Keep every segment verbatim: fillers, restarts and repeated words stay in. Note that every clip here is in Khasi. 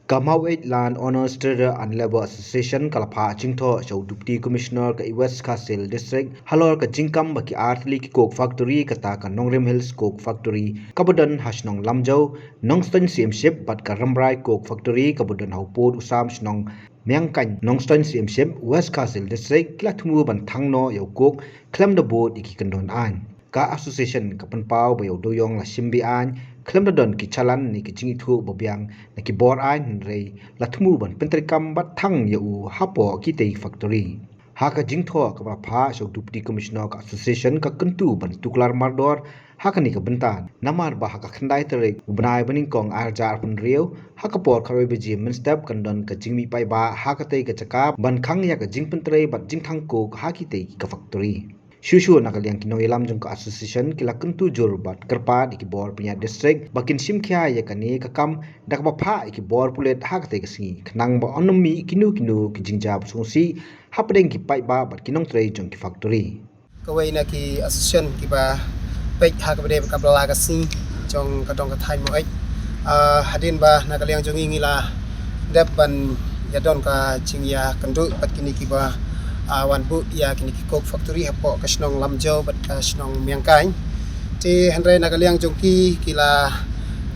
Ka Maweit Land Owners, Trader and Labour Association ka la phah jingthoh sha u Deputy Commissioner ka West Khasi Hills District halor ka jingkam ba ki artylli ki coke factory, kata ka Nongrim Hills Coke Factory kaba don ha shnong Lamjaw, Nongstoiñ Syiemship, bad ka Rambrai Coke Factory kaba don ha u pud u sam shnong Miangkaiñ, Nongstoiñ Syiemship, West Khasi Hills District, ki la thmu ban thang noh ïa u coke khlem da bud ïa ki kyndon aiñ. Ka association ka pynpaw ba ïa u dewiong la shim be-aiñ khlem da don ki challan ne ki jingithuh ba biang na ki bor aiñ, hynrei la thmu ban pyntreikam bad thang ïa u hapoh kitei ki factory. Ha ka jingthoh kaba la phah sha u Deputy Commissioner, ka association ka kyntu ban tuklar mardor ha kane ka bynta, namar ba ha ka khyndai tarik u bnai ba nyngkong ar hajar arphew hynriew, ha ka por khatwei baje mynstep, kan don ka jingmih paidbah ha katei ka jaka ban khang ïa ka jingpyntrei bad jingthang coke ha kitei ki factory. Shuh shuh, na ka liang ki nongïalam jong ka association ki la kyntu jur bad kyrpad ïa ki bor pynïaid district ba kin shim khia ïa kane ka kam da kaba phah ïa ki bor pulit ha katei ka sngi, khnang ba un ym mih kino kino ki jingjia ba sngewsih hapdeng ki paidbah bad ki nongtrei jong ki factory. Kawei na ki association kiba peit ha kaba dei ka bylla ka sngi jong ka dong ka thaiñ Maweit. Ah, hadien ba na ka liang jong ngi ngi la dep ban ïadon ka jingïakynduh bad kine kiba, ah, wan buh ïa kine ki coke factory hapoh ka shnong Lamjaw bad ka shnong Miangkaiñ. Te hynrei na ka liang jong ki ki la,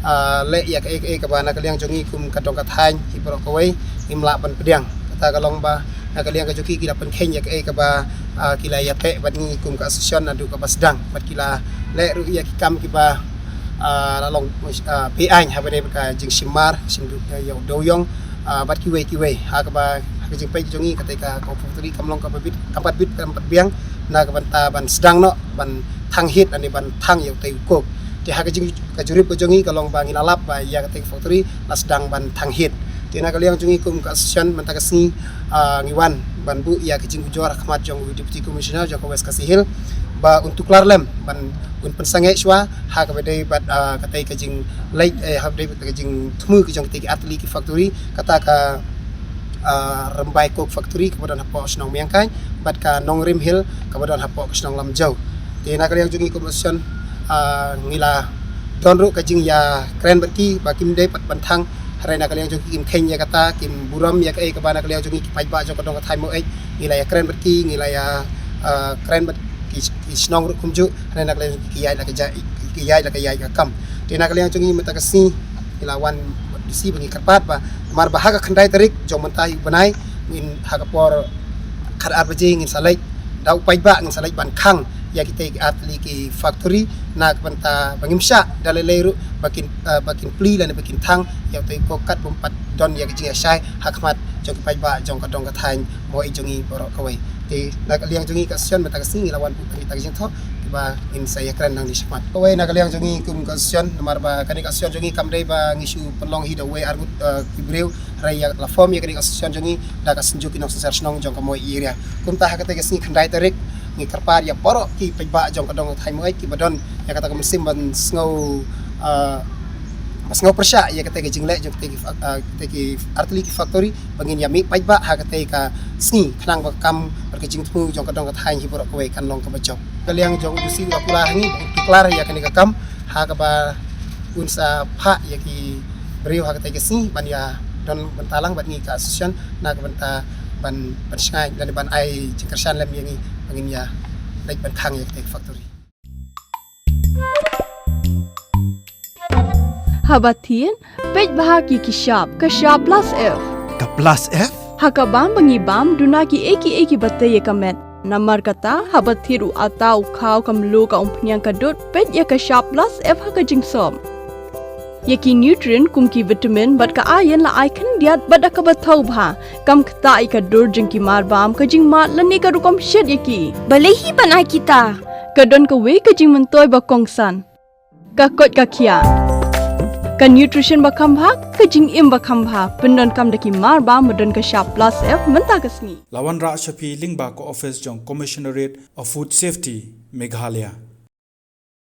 ah, leh ïa kaei kaei kaba na ka liang jong ngi kum ka dong ka thaiñ hi baroh kawei ngim lah ban pdiang. Kata ka long ba na ka liang ka jong ki ki la pynkheiñ ïa kaei kaba, ah, ki la ïateh bad ngi kum ka association naduh kaba sdang, bad ki la leh ruh ïa ki kam kiba, ah, la long, ah, be-aiñ haba dei bad ka jingshim mar, shim du-, ïa u dewiong, ah, bad kiwei kiwei. Ha kaba, ha ka jingpeit jong ngi, katei ka coke factory kam long kaba bit, kam pat bit, kam pat biang na ka bynta ban sdang noh ban thang hit lane ban thang ïa utei u coke. Te ha ka jing, ka jurip ka jong ngi ka long ba ngi la lap ba ïa katei ka factory la sdang ban thang hit. Te na ka liang jong ngi kum ka association mynta ka sngi, ah, ngi wan ban buh ïa ka jingujor ha khmat jong u Deputy Commissioner jong ka West Khasi Hills ba un tuklar lem ban un pynsangeh shuwa ha kaba dei bad, ah, katei ka jingleit, eh, ha kaba dei bad ka jingthmu ka jong katei ki artylli ki factory, kata ka, ah, Rambrai Coke Factory kaba don hapoh shnong Miangkaiñ bad ka Nongrim Hills kaba don hapoh ka shnong Lamjaw. Te na ka liang jong ngi kum association, ah, ngi la don ruh ka jingïakren bad ki ba kim dei pat ban thang, hynrei na ka liang jong ki kim kheiñ ïa kata, kim burom ïa kaei kaba na ka liang jong ngi ki paidbah jong ka dong ka thaiñ Maweit. Ngi la ïakren bad ki, ngi la ïa, ah, kren bad ki, ki shnong ruh kumjuh, hynrei na ka liang jong ki ki ïaid la ka jai, ki ïaid la ka ïaid ka kam. Te na ka liang jong ngi mynta ka sngi ngi la wan DC ba ngi kyrpad ba namar ba ha ka khyndai tarik jong mynta u bnai, ngin ha ka por khatar baje ngin sa leit da u paidbah, ngin sa leit ban khang ïa kitei ki artylli ki factory na ka bynta ba ngim shah da lei lei ruh ba kin, eh, ba kin plie lane ba kin thang ïa utei u coke katba ym pat don ïa ka jingïashai ha khmat jong ki paidbah jong ka dong ka thaiñ Maweit jong ngi baroh kawei. Te na ka liang jong ngi ka association mynta ka sngi ngi la wan buh tang kita ki jingthoh kiba ngin sa ïakren nangne shakhmat. Kawei na ka liang jong ngi kum ka association, namar ba kane ka association jong ngi kam dei ba ngi shu pynlong hi da uwei ar ngut, eh, ki briew, hynrei ïa la form ïa kane ka association jong ngi da ka Synjuk ki Nongsynshar Shnong jong ka Maweit area. Kumta ha katei ka sngi khyndai tarik ngi kyrpad ïa baroh ki paidbah jong ka dong ka thaiñ Maweit kiba don ïa kata ka mynsiem ban sngew, ah, ban sngew pyrshah ïa katei ka jingleh jong katei ki fa-, ah, katei ki artylli ki factory ba ngin ïa mih paidbah ha katei ka sngi khnang ba ka kam bad ka jingthmu jong ka dong ka thaiñ hi baroh kawei kan long kaba jop. Ka liang jong u DC u la kular ha ngi, u tuklar ïa kane ka kam ha kaba un sa phah ïa ki briew ha katei ka sngi ban ïa don bynta lang bad ngi ka association na ka bynta ban, ban shngaiñ lane ban ai jingkyrshan lem ïa ngi ba ngin ïa leit ban khang ïa katei ka factory. Haba thied, peit bha ki ki shap, ka shap plus F. Ka plus F? Ha ka bam ba ngi bam, duna kiei kiei kiba tei ïa ka met. Namar kata, haba thied u atta, u khaw, ka mluh, ka umphniang, ka dud, peit ïa ka shap plus F ha ka jingsop. Ïa ki nutrient kum ki vitamin bad ka iron la ai khyndiat bad da kaba thaw bha. Kam ktah ïa ka dur jong ki mar bam, ka jingmad lane ka rukom shet ïa ki. Balei hi ban ai kita? Ka don kawei ka jingmyntoi ba kongsan. Ka koit ka khiah. Ka nutrition ba kham bha, ka jingim ba kham bha. Pyndonkam da ki mar bam ba don ka shap plus F mynta ka sngi. La wanrah sha phi lyngba ka office jong Commissionerate of Food Safety, Meghalaya.